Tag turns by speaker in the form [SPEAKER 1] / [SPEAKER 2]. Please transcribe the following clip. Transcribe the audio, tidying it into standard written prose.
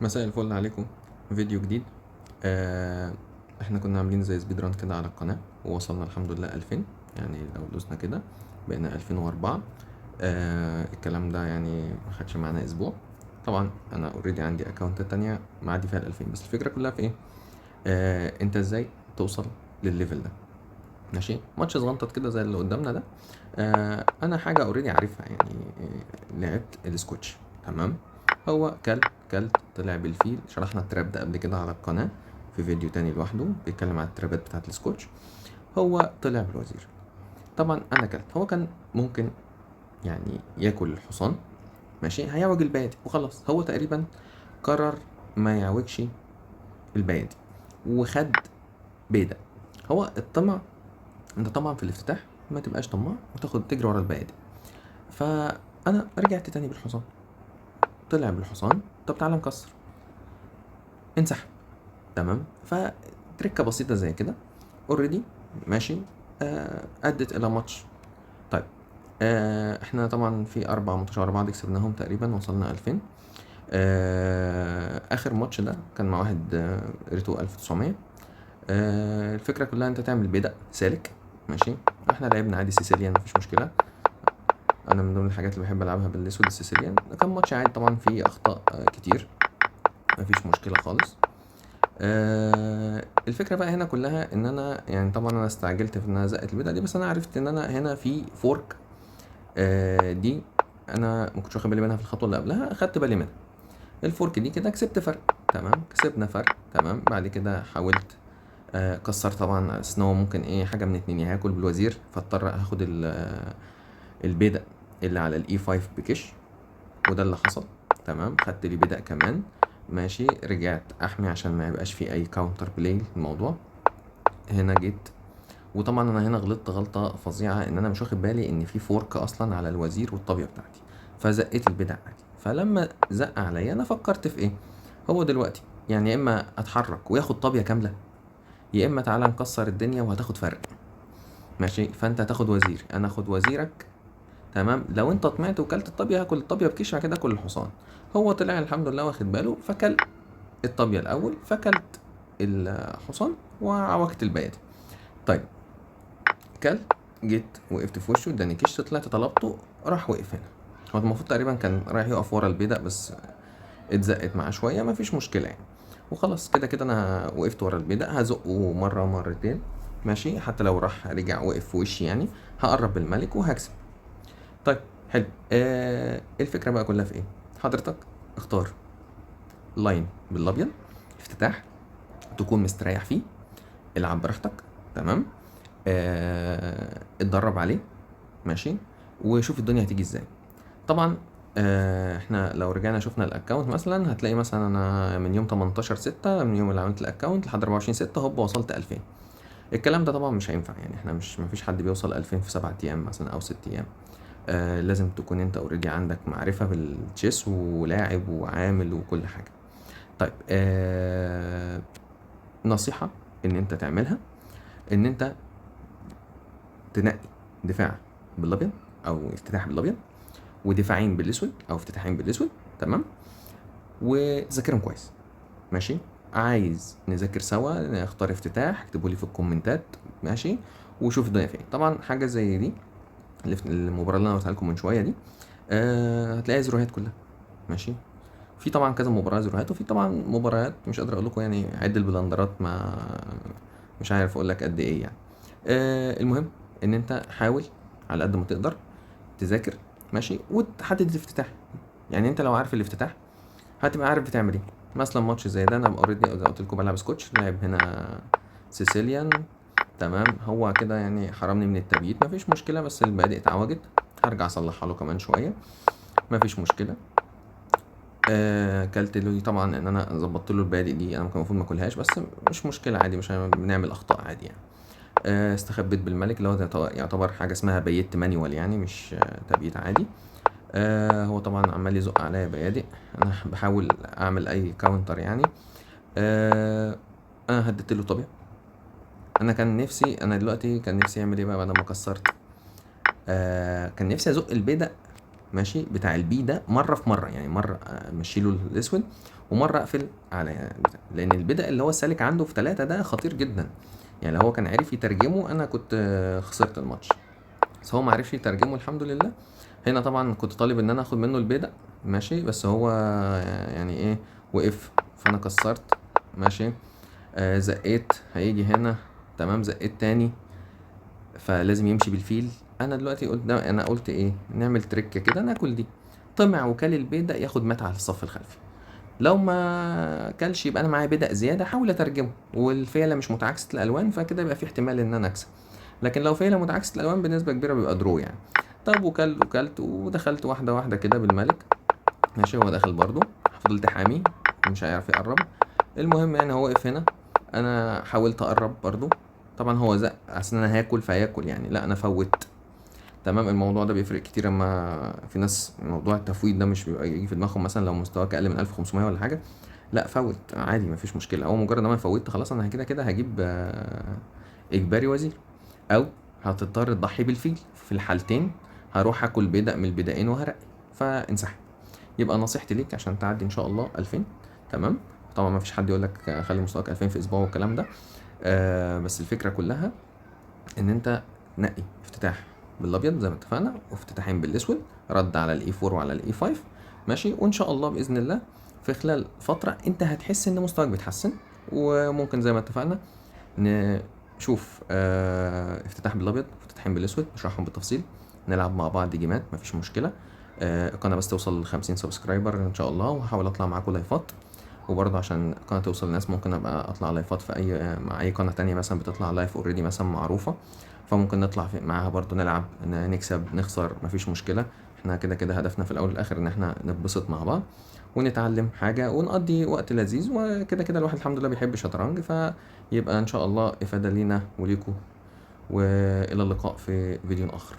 [SPEAKER 1] مساء الفل عليكم. فيديو جديد. احنا كنا عاملين زي speed run كده على القناة، ووصلنا الحمد لله 2000. يعني لو دوسنا كده بقينا 2004. الكلام ده يعني ما خدش معانا اسبوع. طبعا انا already عندي account ات تانية معدي فيها ال 2000، بس الفكرة كلها في ايه؟ انت ازاي توصل للل level ده؟ ماشي، ماتش صغنطط كده زي اللي قدامنا ده. انا حاجة already عارفها يعني، لعبت السكوتش تمام. هو كلت طلع بالفيل. شرحنا ال trap ده قبل كده على القناة في فيديو تاني لوحده بيتكلم على ال trap ات بتاعت السكوتش. هو طلع بالوزير، طبعا انا كلت. هو كان ممكن يعني ياكل الحصان، ماشي، هيعوج البيادق وخلاص. هو تقريبا قرر ما يعوجش البيادق وخد بيدق. هو الطمع، انت طبعا في الافتتاح ما تبقاش طماع وتاخد تجري ورا البيادق. فانا رجعت تاني بالحصان، طلع بالحصان. طب تعالى نكسر، انسحب تمام. فتركه بسيطة زي كده already ماشي، ادت الى ماتش. طيب، احنا طبعا في 4 ماتشات ورا بعض كسبناهم تقريبا، وصلنا 2000. اخر ماتش ده كان مع واحد، ريتو 1900. الفكرة كلها انت تعمل بيدق سالك ماشي. احنا لعبنا عادي Sicilian، مفيش مشكلة. انا من ضمن الحاجات اللي بحب العبها بالاسود ال Sicilian. كان ماتش عادي طبعا فيه اخطاء، كتير، مفيش مشكلة خالص. الفكرة بقى هنا كلها ان انا يعني طبعا انا استعجلت في ان انا زقت البيدق دي، بس انا عرفت ان انا هنا في fork. دي انا ما كنتش واخد بالي منها في الخطوة اللي قبلها، خدت بالي منها. ال fork دي كده كسبت فرق تمام، كسبنا فرق تمام. بعد كده حاولت، كسر طبعا على اساس ان هو ممكن ايه، حاجة من اتنين، يا هاكل بالوزير فاضطر هاخد البيدق اللي على ال E 5 بكش، وده اللي حصل تمام. خدت لي بيدق كمان ماشي، رجعت احمي عشان ما يبقاش في اي counter play للموضوع. هنا جيت، وطبعا انا هنا غلطت غلطه فظيعة ان انا مش واخد بالي ان في fork اصلا على الوزير والطابيه بتاعتي، فزقيت البيدق عادي. فلما زق عليا انا فكرت في ايه، هو دلوقتي يعني يا اما اتحرك وياخد طابيه كاملة، يا اما تعالى نكسر الدنيا وهتاخد فرق ماشي. فانت هتاخد وزير، انا اخد وزيرك تمام. لو انت طمعت وكلت الطابيه هاكل الطابيه بكش، بعد كده اكل الحصان. هو طلع الحمد لله واخد باله، فكل الطابيه الاول، فكلت الحصان وعوجت البيادق. طيب كل، جيت وقفت في وشه، اداني كش، طلعت طلبته، راح وقف هنا. هو المفروض تقريبا كان رايح يقف ورا البيدق، بس اتزقت معاه شوية، مفيش مشكلة يعني. وخلاص كده كده انا وقفت ورا البيدق، هزقه مرة مرتين ماشي، حتى لو راح رجع وقف في وشي يعني هقرب بالملك وهكسب. طيب حلو. الفكرة بقى كلها في ايه؟ حضرتك اختار line بالابيض، افتتاح تكون مستريح فيه، العب براحتك تمام. اتدرب عليه ماشي، وشوف الدنيا هتيجي ازاي. طبعا، احنا لو رجعنا شفنا ال account مثلا، هتلاقي مثلا انا من يوم 18/6، من يوم اللي عملت ال account لحد 24/6، هوب وصلت 2000. الكلام ده طبعا مش هينفع يعني، احنا مش، مفيش حد بيوصل 2000 في 7 ايام مثلا او 6 ايام. لازم تكون انت already عندك معرفة بال chess ولاعب وعامل وكل حاجة. طيب، نصيحة ان انت تعملها، ان انت تنقي دفاع بالابيض او افتتاح بالابيض، ودفاعين بالاسود او افتتاحين بالاسود تمام، وتذاكرهم كويس ماشي. عايز نذاكر سوا، نختار افتتاح، اكتبوا لي في الكومنتات ماشي، وشوف الدنيا فين. طبعا حاجة زي دي اللي في المباراة اللي انا قلتها لكم من شوية دي، هتلاقيها زيروهات كلها ماشي. في طبعا كذا مباراة زيروهات، وفي طبعا مباريات مش قادر اقول لكم يعني، عد ال blunder ات ما مش عارف اقول لك قد ايه يعني. المهم ان انت حاول على قد ما تقدر تذاكر ماشي، وتحدد الافتتاح. يعني انت لو عارف الافتتاح هتبقى عارف بتعمل ايه. مثلا ماتش زي ده، انا already زي ما قلت لكم بلعب سكوتش، لاعب هنا Sicilian تمام. هو كده يعني حرمني من التبييت، مفيش مشكلة، بس البادئ اتعوجت، هرجع اصلحها له كمان شوية مفيش مشكلة. كلت له دي طبعا ان انا ظبطت له البادئ دي، انا ممكن المفروض ما اكلهاش، بس مش مشكلة عادي، مش بنعمل اخطاء عادي يعني. استخبيت بالملك اللي هو يعتبر حاجة اسمها بيت manual يعني، مش تبييت عادي. هو طبعا عمال يزق عليا بيادق، انا بحاول اعمل اي counter يعني. انا هديت له طابيه. انا كان نفسي، انا دلوقتي كان نفسي اعمل ايه بقى بعد ما كسرت؟ كان نفسي ازق البيدق ماشي، بتاع ال B ده مرة في مرة، يعني مرة امشي له الاسود ومرة اقفل على بتاع. لان البدأ اللي هو السالك عنده في 3 ده خطير جدا، يعني لو هو كان عرف يترجمه انا كنت خسرت الماتش، بس هو ما عرفش يترجمه الحمد لله. هنا طبعا كنت طالب ان انا اخد منه البيدق، ماشي، بس هو يعني ايه وقف، فانا كسرت، ماشي، زقيت، هيجي هنا، تمام، زقيت تاني، فلازم يمشي بالفيل. انا دلوقتي قلت ده، انا قلت ايه، نعمل trick كده، ناكل دي، طمع وكل البيدق ياخد مات على الصف الخلفي، لو ما كلش يبقى انا معايا بيدق زيادة، حاول اترجمه، والفيله مش متعاكسه الالوان، فكده يبقى في احتمال ان انا اكسب، لكن لو فيله متعاكسه الالوان بنسبة كبيرة بيبقى draw يعني. طب وكل وكلت ودخلت واحدة واحدة كده بالملك، ماشي، هو دخل برضو، فضلت حامي مش هيعرف يقرب. المهم يعني هو وقف هنا، انا حاولت اقرب برضو، طبعا هو زق عشان انا هاكل فهياكل يعني، لا انا فوت، تمام. الموضوع ده بيفرق كتير، اما في ناس موضوع التفويت ده مش بيبقى يجي في دماغهم، مثلا لو مستواك اقل من 1500 ولا حاجة، لا فوت عادي مفيش مشكلة، هو مجرد ما انا فوتت خلاص انا كده كده هجيب اجباري وزير، او هتضطر تضحي بالفيل، في الحالتين هروح اكل بيدق من البيدقين وهرقي، فانسحب. يبقى نصيحتي ليك عشان تعدي ان شاء الله 2000، تمام، طبعا ما فيش حد يقول لك خلي مستواك 2000 في اسبوع والكلام ده، بس الفكرة كلها ان انت نقي افتتاح بالابيض زي ما اتفقنا، وافتتاحين بالاسود، رد على ال E 4 وعلى ال E 5، ماشي، وان شاء الله باذن الله في خلال فترة انت هتحس ان مستواك بيتحسن، وممكن زي ما اتفقنا نشوف افتتاح بالابيض وافتتاحين بالاسود، نشرحهم بالتفصيل، نلعب مع بعض جيمات مفيش مشكلة. القناة بس توصل ل 50 subscriber ان شاء الله، وهحاول اطلع معاكم لايفات، وبرضه عشان القناة توصل لناس ممكن ابقى اطلع لايفات في اي، مع اي قناة تانية مثلا بتطلع live already مثلا معروفة، فممكن نطلع معاها برضه نلعب، نكسب نخسر مفيش مشكلة. احنا كده كده هدفنا في الاول والاخر ان احنا نتبسط مع بعض ونتعلم حاجة ونقضي وقت لذيذ، وكده كده الواحد الحمد لله بيحب الشطرنج، فيبقى ان شاء الله افادة لينا وليكم، والى اللقاء في فيديو اخر.